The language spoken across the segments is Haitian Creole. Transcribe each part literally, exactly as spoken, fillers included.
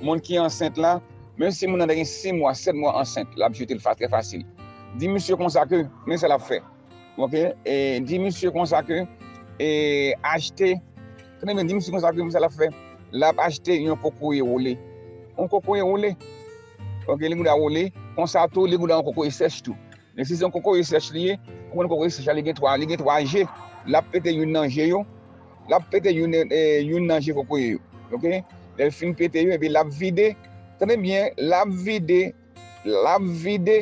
moun ki ansent la, menm si moun nan te gen sis mwa, sèt mwa ansent, l ap jete l fa-, trè fasil. Di misye konsa ke, men sa l ap fè. Ok? E di misye konsa ke, e achte, tande byen, di misye konsa ke, men sa l ap fè. L ap achte yon kokoye wole. Yon kokoye wole. Ok, li gouda wole. Konsa tou, li gouda yon kokoye sèch tou. Men si se yon kokoye sèch li ye, ou konn kokoye sèch la, li gen twa, li gen twa je. L ap pete youn nan je yo. L ap pete youn, e, youn nan je kokoye yo. Ok? Lè l fin pete yo, epi l ap vide. Tande byen, l ap vide, l ap vide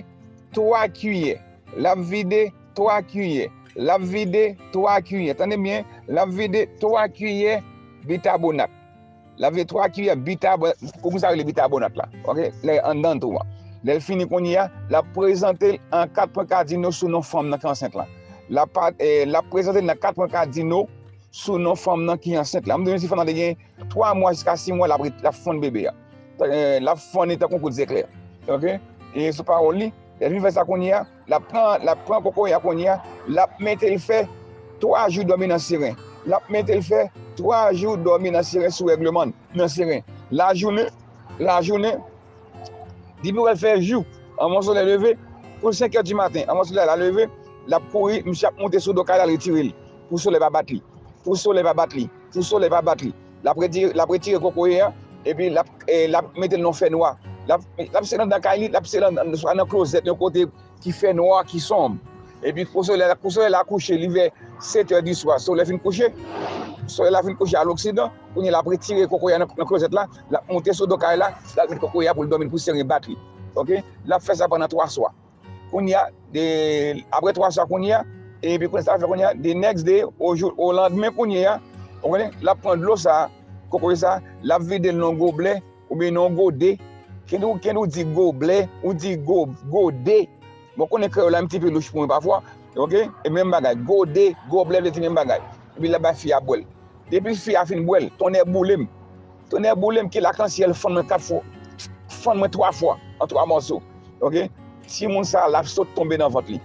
twa kiyè. L ap vide twa kiyè. L ap vide twa kiyè. Tande byen, l ap vide twa kiyè bikabonat. L ap vide twa kiyè bikabonat. Ou konn sa rele bikabonat la. Ok? Lè anndan tou a. Lè l fini kounye a, l ap prezante l an kat pwen kadino sou non fanm nan ki ansent la. L ap pa-, e, l ap prezante l nan kat pwen kadino sou non fanm nan ki ansent la. M di nou si fanm nan te gen twa mwa jiska sis mwa, l ap ret-, l ap fann bebe a. E, l ap fann li tankou kout zeklè. Ok? E sou pawòl li, lè l fin fè sa kounye a, l ap pran, l ap pran kokoye a kounye a, l ap mete l fè twa jou dòmi nan seren. L ap mete l fè twa jou dòmi nan seren sou règleman, nan seren. Lajounen, lajounen, depi w wè l fè jou, anvan solèy leve, pou senk è di maten, anvan solèy la leve, l ap kouri, misye ap monte sou do kay la, l retire l. Pou solèy pa bat li. Pou solèy pa bat li. Pou solèy pa bat li. L ap retire, l ap retire kokoye a, epi l ap, e, l ap mete l nan fè nwa. L ap, l ap sere anndan kay li, l ap sere anndan, swa nan klozèt, yon kote ki fè nwa, ki sonb. Epi pou solèy la, pou solèy la kouche, li vè sèt è di swa, solèy fin kouche, solèy la fin kouche a loksidan, kounye a l ap retire kokoye a nan, nan klozèt la, l ap monte sou do kay la, l ap met kokoye a pou l dòmi, pou seren bat li. Ok? L ap fè sa pandan twa swa. Kounye a, de, apre twa swa kounye a, epi kounye a sa fè kounye a, the next day, o jou, o landmen kounye a, ou konnen, l ap pran dlo sa, kokoye sa, l ap vide l nan goblè, oubyen nan yon gode. Kende ou, kende ou di goblè, ou di go-, gode. Bon, konnen kreyòl la yon ti pe louch pou mwen pafwa. Ok? E menm bagay, gode, goblè vle di menm bagay. Epi l ap bay fi a bwè l. Depi fi a fin bwè l, tonnè boule m. Tonnè boule m, ke lakansyèl fann mwen kat fwa. Fann mwen twa fwa, an twa mòso. Ok? Timoun sa a, l ap sot tonbe nan vant li.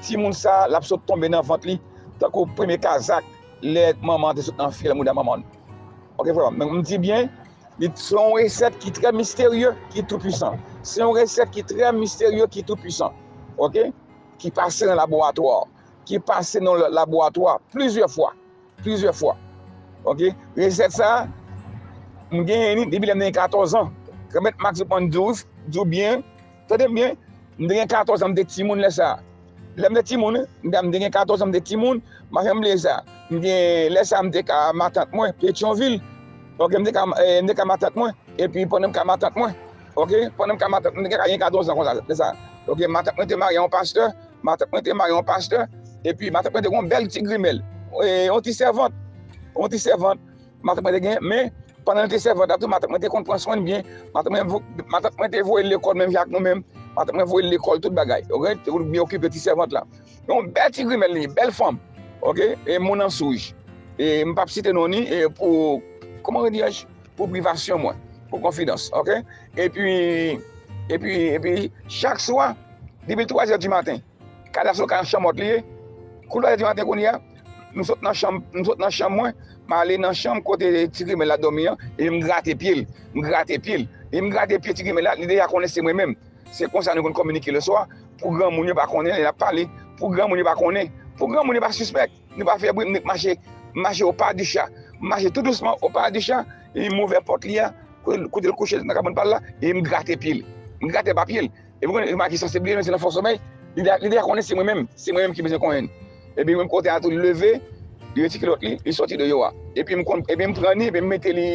Timoun sa a, l ap sot tonbe nan vant li, tankou premye kazak, lè manman an te sot nan fyèl mouda manman l. Ok, frè m, men m di byen, Li se yon resèt ki trè misterye, ki tou pwisan. Se yon resèt ki trè misterye, ki tou pwisan. Ok? Ki pase nan laboratwa. Ki pase nan la-, laboratwa plizyè fwa. Plizyè fwa. Ok? Resèt sa a, m genyen li depi lè m te gen katòz an. Granmèt Max Zupan di w, di w byen, tande m byen, m te gen katòz an, m te timoun lè sa a. Lè m te timoun, wi, m te, m te gen katòz an, m te timoun, m pa janm bliye sa. M gen, lè sa a, m te ka matant mwen, Petyonvil. Ok, m te ka, eh, m te ka matant mwen, epi pandan m ka matant mwen, ok, pandan m ka matant mwen, m te gen katòz an konsa, lè sa a. Ok, matant mwen te marye yon pastè, matant mwen te marye yon pastè, epi matant mwen te gen yon bèl ti grimèl, eh, yon ti sèvant, yon ti sèvant, matant mwen te gen, men, pandan l te sèvant la tou, matant mwen te konn pran swen l byen. Matant mwen vo-, matant mwen te voye l lekòl menm jan ak nou menm. Matant mwen voye l lekòl tout bagay. Ok? Te konn byen okipe ti sèvant la. Yon bèl ti grimèl li, bèl fanm. Ok? E moun an souj. E m p ap site non ni, e pou, kòman dirais-je, pou privasyon mwen, pou konfidans. Ok? Epi, epi, epi, chak swa, depi twazè di maten, Kay la se yon kay an chanmòt li ye. Kou twazè di maten kounye a, m sot nan chanm, m sot nan chanm mwen, m ale nan chanm kote ti grimèl la dòmi an, epi m grate pye l, m grate pye l, epi m grate pye ti grimèl la, li deja konnen se mwen menm. Se konsa nou konn kominike leswa, pou granmoun yo pa konnen lè n ap pale, pou granmoun yo pa konnen, pou granmoun yo pa sispèk, nou pa fè bri, m ret mache, m mache o pa di cha, m mache tou dousman o pa di cha, epi m ouvè pòt li a, kote, kote l kouche nan kabann pa l la, epi m grate pye l, m grate pa pye l. Epi w konnen, remake sa se bliye, men se nan fò somèy. Li deja, li deja konnen se mwen menm, se mwen menm ki bezwen konnen. Epi menm kote a tou, li leve, li retire kilòt li, li soti deyò a. Epi m konn, epi m pran li, epi m mete li,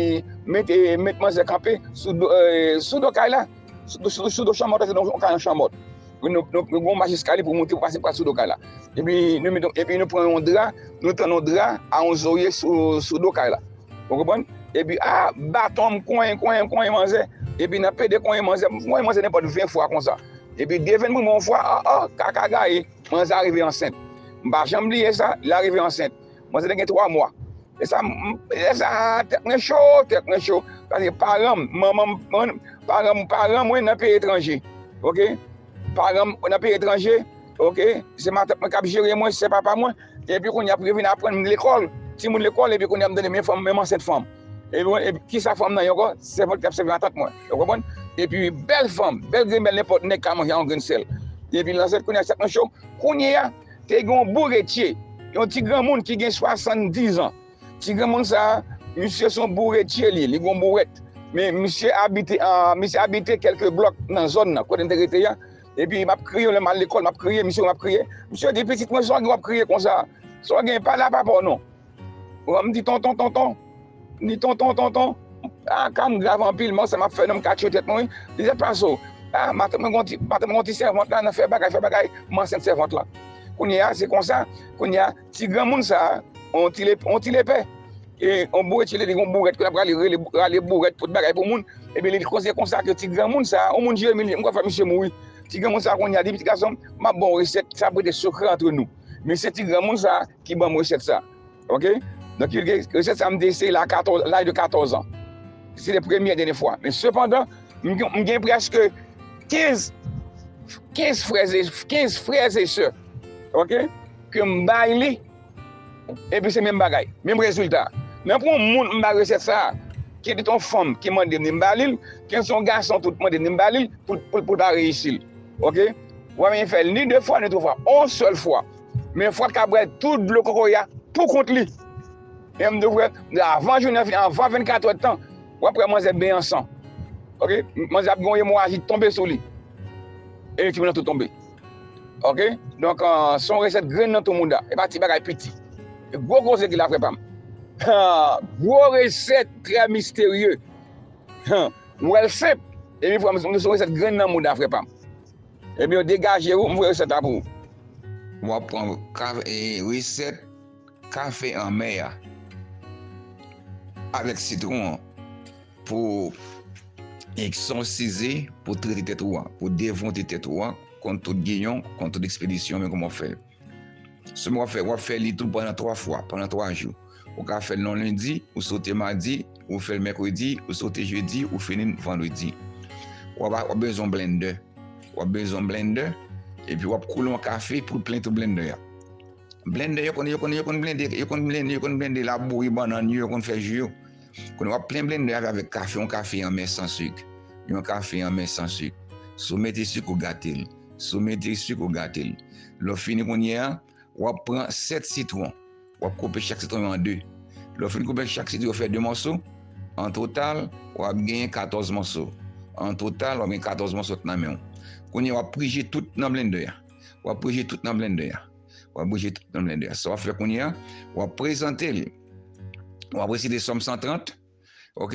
mete, met manzè kanpe sou do, eh, sou do kay la. Sou, sou, sou do chanmòt la, se yon kay an chanmòt. Nou, nou, nou gen yon mach eskalye pou moute, pou pase, pase sou do kay la. Epi nou mete, epi nou pran yon dra, nou tann yon dra a yon zoye sou, sou do kay la. Ou konprann? Epi, a, baton m konyen, konyen, konyen manzè. Epi nan pede konyen manzè, m konyen manzè nenpòt ven fwa konsa. Epi devenn pou mwen yon fwa, a, a, kaka gaye, manzè a rive ansent. M pa janm bliye sa, li rive ansent. Manzè te gen twa mwa. E sa, m, m, e sa, tèt mwen cho, tèt mwen cho. Paske paran m, manman m, paran m, paran mwen nan peyi etranje. Ok? Paran m nan peyi etranje, ok? Se matant mwen k ap jere mwen, se papa mwen. Epi kounye a pou yo vin aprann m lekòl, timoun lekòl, epi kounye a m tande men fanm, men m ansent fanm. Epi, epi kisa fanm nan ye ankò? Sèvant ki ap sèvi matant mwen. Ou konprann? Epi bèl fanm, bèl grenn bèl, nenpòt nèg ka manje a yon grenn sèl. Epi nan sèt kounye a, sa k nan cho, kounye a, te gen yon bouretye, yon ti granmoun ki gen swasanndiz an. Ti granmoun sa a, misye se yon bouretye li, li gen yon bourèt. Men misye abite, ah, misye abite kèlke blòk nan zòn nan, kote m te rete a. Epi m ap kriye, lè m al lekòl, m ap kriye, misye, m ap kriye. Misye di, "Pitit mwen, sa w gen w ap kriye konsa? Sa w gen, pale a papa w non." Bon, m di, "Tonton, tonton." M di, "Tonton, tonton, ah, ka m grav anpil, men sa m ap fè non, m ka tchwe tèt mwen, wi." Li di, "Sa pase w? Ah, matant mwen gon ti, matant mwen gon ti sèvant la, nan fè bagay, fè bagay, m ansent sèvant la." Kounye a, se konsa, kounye a, ti granmoun sa a, on ti le-, on ti lepè. E on bouretye li, li gon bourèt, kounye a pral rele, rale bourèt, pot bagay pou moun. Epi li koze konsa ke ti granmoun sa a, on moun Jeremi, m kwè fè misye mouri. Ti granmoun sa a kounye a, li di, "Pitit gason m, m ap ba w resèt, sa pou rete sekrè antre nou. Men se ti granmoun sa a ki ban m resèt sa." Ok? Donk, li gen resèt sa m te eseye la a katòz, laj de katòz an. Se te premye e dènye fwa. Men sepandan, m gen, m gen prèske kenz, kenz frè e, kenz frè e sè, ok, ke m bay li, epi se menm bagay, menm rezilta. Men pou yon moun m bay resèt sa a, ke li te yon fanm ki mande m ni m ba li l, ke se yon gason tou mande m ni m ba li l, pou, pou, pou l pa reyisi l. Ok? W ap fè l ni de fwa, ni twa fwa, yon sèl fwa. Men fwa l ka bwè tout dlo kokoye a pou kont li. E m di w frè, avan jounen an fini, avan vennkat è tan, w ap wè manzè benyen an san. Ok? Manzè ap gen yon emoraji tonbe sou li. E timoun nan tou tonbe. Ok? Donk, ah, se yon resèt grenn nan tou mouda. E pa ti bagay piti. E gwo koze ki la, frè pa m. Ha, gwo resèt trè misterye. Ha, m wè l senp. Epi frè m, se yon resèt grenn nan mouda, frè pa m. Ebyen, degaje w, m voye resèt la pou ou. W ap pran ka-, e, resèt kafe anmè a avèk sitwon an pou egzòsize, pou trete tèt ou an, pou devwonte tèt ou an kont tout giyon, kont tout ekspedisyon, men kòman w fè. Sèlman w ap fè, w ap fè li tou pandan twa fwa, pandan twa jou. Ou ka fè l nan lendi, ou sote madi, ou fè l mèkredi, ou sote jedi, ou fini l vandredi. W ap, w ap bezwen yon blendè. W ap bezwen yon blendè, epi w ap koule yon kafe pou l plen tou blendè a. Blendè, yo konn, yo konn, yo konn blende, yo konn blende, yo konn blende labouyi bannann yo, yo konn fè ji yo. Kounye a w ap plen blendè a avèk kafe, yon kafe anmè san sik. Yon kafe anmè san sik. Si w mete sik, ou gate l. Si w mete sik, ou gate l. Lè w fini kounye a, w ap pran sèt sitwon. W ap koupe chak sitwon yo an de. Lè w fin koupe chak sitwon yo fè de mòso, an total, w ap genyen katòz mòso. An total, w ap gen katòz mòso nan men w. Kounye a, w ap prije tout nan blendè a. W ap prije tout nan blendè a. W ap prije tout nan blendè a. Sa w ap fè kounye a, w ap prezante l. W ap resite Sòm san trant, ok?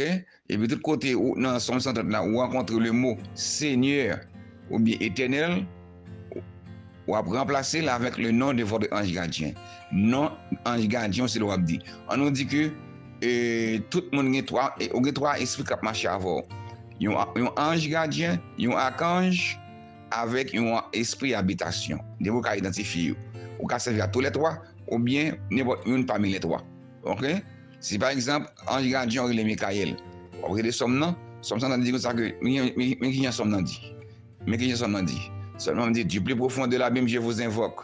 Epi tout kote ou nan Sòm san trant la, ou rankontre le mo Senyè oubyen Etènèl, w ap ranplase l avèk le nom de votre ange gardien. Non anj gadyen w, se lè w ap di. Ann nou di ke, e, tout moun gen twa, e, ou gen twa espri k ap mache avè w. Yon, yon anj gadyen, yon akanj, avèk yon espri abitasyon. Depi w ka idantifye yo. Ou ka sèvi ak tou lè twa, oubyen nenpòt youn pami lè twa. Ok? Si pa egzanp, anj gadyen an rele Mikayèl, w ap rele Sòm nan, Sòm sa nan di konsa ke, men, men, men kijan Sòm nan di. Men kijan Sòm nan di. Sòm nan di, Du plus profond de l'abîme, je vous invoque.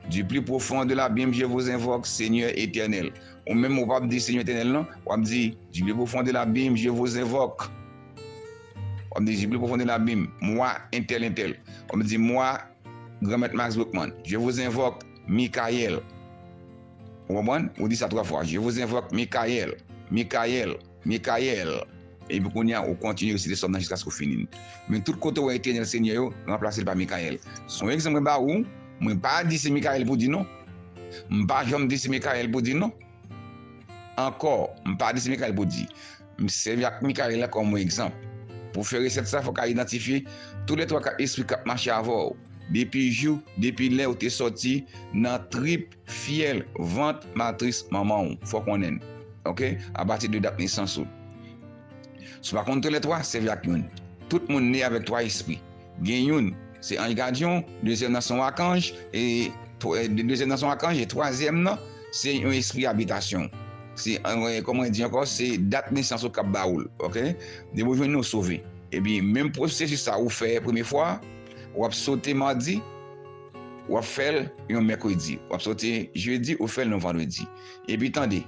Du plus profond de l'abîme, je vous invoque, Seigneur éternel. Ou menm ou p ap di Seigneur éternel non, w ap di, Du plus profond de l'abîme, je vous invoque. W ap di, Du plus profond de l'abîme, moi, entèl, entèl. W ap di, Moi, Granmèt Max Boukman, je vous invoque, Mikayèl. Ou konprann? Ou di sa twa fwa. Je vous invoque, Mikayèl, Mikayèl, Mikayèl. Epi kounye a, ou kontinye resite Sòm nan jiskaske w fini l. Men tout kote w wè Etènèl Senyè yo, ranplase l pa Mikayèl. Se yon egzanp mwen ba ou, mwen pa di se Mikayèl pou di non. M pa janm di se Mikayèl pou di non. Ankò, m pa di se Mikayèl pou di. M sèvi ak Mikayèl la kòm yon egzanp. Pou fè resèt sa, fòk a idantifye tou lè twa ka espri k ap mache avè w. Depi jou, depi lè w te sòti nan trip, fyèl, vant, matris manman w. Fò w konnen l. Ok? Apati de dat nesans ou. Si w pa konn tou lè twa, sèvi ak youn. Tout moun ne avèk twa espri. Gen youn, se anj gadyen w, dezyèm nan se yon akanj, e tw-, e dezyèm nan se yon akanj, e twazyèm nan, se yon espri abitasyon. Se, e, kòman di ankò, se dat nesans ou k ap ba ou l, ok? Depi w jwenn li, w sove. Epi, menm pwosesis sa ou fè premye fwa, w ap sote madi, w ap fè l yon mèkredi. W ap sote jedi, ou fè l yon vandredi. Epi tande,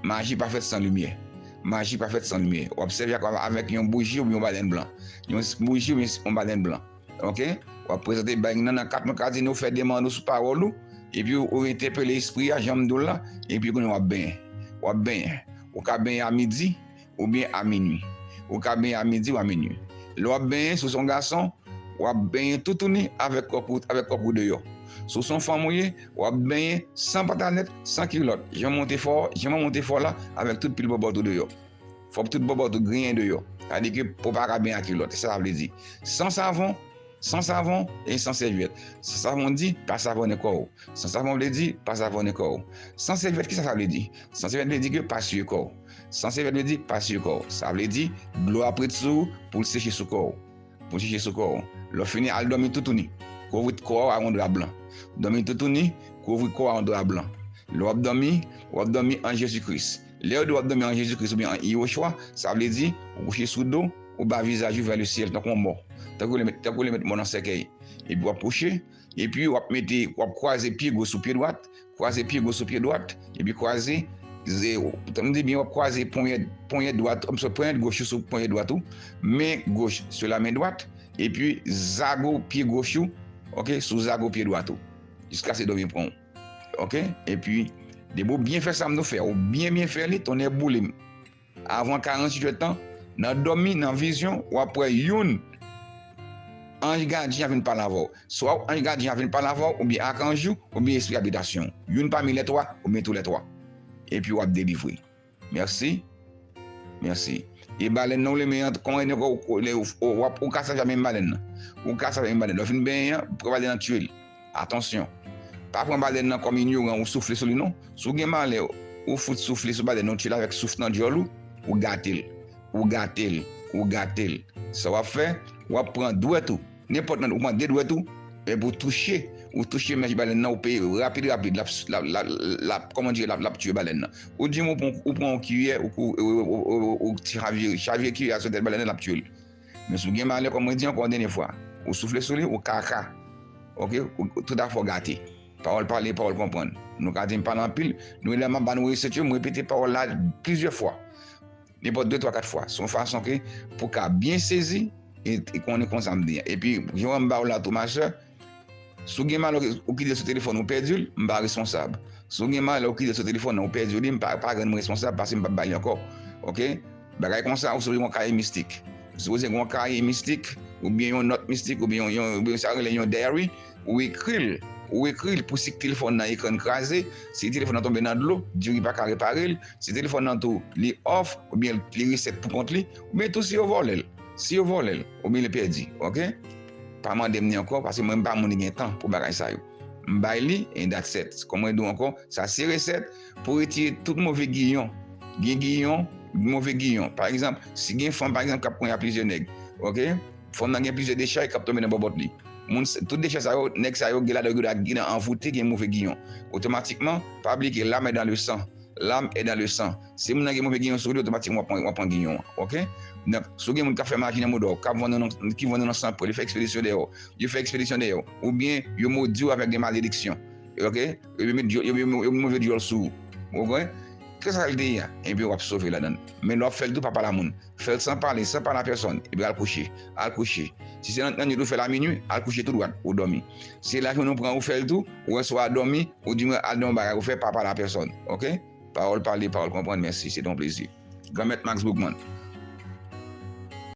maji pa fèt san limyè. maji pa fèt san limyè. W ap sèvi ak, avèk yon bouji oubyen yon balèn blan. Yon bouji oubyen yon balèn blan. Oke? W ap prezante bèny nan, nan kat mwen ka di nou fè demann ou sou pawòl ou, epi ou entèpele espri a, jan m di w la, epi kounye a w ap benyen. W ap benyen. Ou ka benyen a midi, oubyen a minui. Ou ka benyen a midi ou a minui. Lè w ap benyen, si w se yon gason, w ap benyen toutouni avèk kòk ou, avèk kòk ou deyò. Si w se yon fanm ou ye, w ap benyen san pantalèt, san kilòt. Jan w monte fò, jan w monte fò la, avèk tout pil bòbòt ou deyò. Fòk tout bòbòt ou griyen deyò. Sa vle di ke pou w pa ka benyen ak kilòt. Se sa sa vle di. San savon, san savon e san sèvyèt. San savon di, pa savonnen kò w. San savon vle di, pa savonnen kò w. San sèvyèt, kisa sa vle di? San sèvyèt vle di ke pa siye kò w. San sèvyèt vle di, pa siye kò w. Sa vle di, dlo ap ret sou ou pou l seche sou kò w. Pou l seche sou kò w. Lè w fini, al dòmi toutouni. Kouvri kò w ak yon dra blan. Dòmi toutouni, kouvri kò w ak yon dra blan. Lè w ap dòmi, w ap dòmi an Jezi Kris. Lè yo di w ap dòmi an Jezi Kris oubyen an Yehoshua, sa vle di, ou kouche sou do, ou ba vizaj ou vè lesyèl, tankou yon mò. Tankou lè met, tankou lè met mò nan sèkèy. Epi w ap kouche, epi w ap mete, w ap kwaze pye goch sou pye dwat, kwaze pye goch sou pye dwat, epi kwaze, ze, tann m di byen, w ap kwaze ponyèt, ponyèt dwat, m sot ponyèt goch ou sou ponyèt dwat ou, men goch sou la men dwat, epi zago pye goch ou, oke, sou zago pye dwat ou, jiskaske dòmi pran w. Oke? Epi, depi w byen fè sa m di w fè, ou byen, byen fè li, tonnè boule m. Avan karanntuit èdtan, nan dòmi, nan vizyon, w ap wè youn anj gadyen an vin pale avè w. Swa anj gadyen an vin pale avè w, oubyen akanj ou, oubyen espri abitasyon w. Youn pami lè twa, oubyen tou lè twa. Epi w ap delivre. Mèsi. Mèsi. E balèn nan w renmen an, kòman w, w, w, w ap, ou ka sèvi ak menm balèn nan. Ou ka sèvi ak menm balèn. Lè w fin benyen an, pran balèn nan tiye l. Atansyon. Pa pran balèn nan kòm inyoran ou soufle sou li non. Si w gen malè, ou fout soufle sou balèn nan, ou tiye l avèk souf nan dyòl ou, ou gate l. Ou gate l. Ou gate l. Sa w ap fè, w ap pran dwèt ou. Nenpòt nan, ou pran de dwèt ou, epi ou touche, ou touche mèch balèn nan, ou peye rapid, rapid, l ap, l ap, l ap, l ap, kòman di, l ap, l ap tiye balèn nan. Ou di m ou pran, ou pran yon kiyè, ou, ou, ou, ou, ou, ou chavire, chavire kiyè a sou tèt balèn nan, l ap tiye l. Men si w gen malè, kòm mwen di ankò yon dènye fwa, ou soufle sou li, ou kaka. Oke? Ou, ou tout afè w gate. Pawòl pale, pawòl konprann. Nou ka di m pale anpil, nou lè m ap ba nou resèt yo, m repete pawòl la plizyè fwa. Nenpòt de, twa, kat fwa. Se yon fason ke pou w ka byen sezi e, e konnen konsa m di an. Epi, jan m ba w la tou, ma sè, si w gen malè, ou kite l sou telefòn ou pèdi l, m pa responsab. Si w gen malè, ou kite l sou telefòn nan, ou pèdi li, m pa, pa rann mwen responsab, paske m p ap ba li ankò. Oke? Bagay konsa, ou sipoze gen yon kaye mistik. Ou sipoze gen yon kaye mistik, oubyen yon nòt mistik, oubyen yon, yon, oubyen sa yo rele yon diary, ou ekri l, ou ekri l pou si telefòn nan ekran l kraze, si telefòn nan tonbe nan dlo, diri pa ka repare l, si telefòn nan tou li off, oubyen li resèt pou kont li, oubyen tou si yo vòlè l, si yo vòlè l, oubyen li pèdi, oke? Pa mande m li ankò, paske mwen m pa moun ki gen tan pou bagay sa yo. M bay li, and that's it. Kòm mwen di w ankò, sa se resèt pou retire tout move giyon. Gen giyon, move giyon. Pa egzanp, si gen fanm, pa egzanp, k ap konyen a plizyè nèg, oke? Fanm nan gen plizyè dechay k ap tonbe nan bòbòt li. Moun, tout dechay sa yo, nèg sa yo, gen ladan yo ki dwe gen anvoute, gen move giyon. Otomatikman, pa bliye ke l'âme est dans le sang. L'âme est dans le sang. Si moun nan gen move giyon sou li, otomatikman w ap pran, w ap pran giyon an. Oke? Donk, si w gen moun k ap fè maji nan mouda w, k ap vann ou nan, ki vann ou nan sanpwèl, yo fè ekspedisyon dèyè w, yo fè ekspedisyon dèyè w, oubyen yo modi w avèk de malediksyon. Oke? Yo met dyò-, yo, yo, yo move dyòl sou ou. Ou konprann? Kisa l te ye a? Ebyen, w ap sove ladan l. Men lè w ap fè l tou, pa pale a moun. Fè l san pale, san pale a pèsòn. Epi al kouche. Al kouche. Si se nan, nan nwit ou fè l a minui, al kouche tou dwat, ou dòmi. Si se lajounen ou pran ou fè l tou, ou wè si w a dòmi, ou di mwen al nan yon bagay ou fè, pa pale a pèsòn. Oke? Pawòl pale, pawòl konprann. Mèsi, se te yon plezi. Granmèt Max Boukman.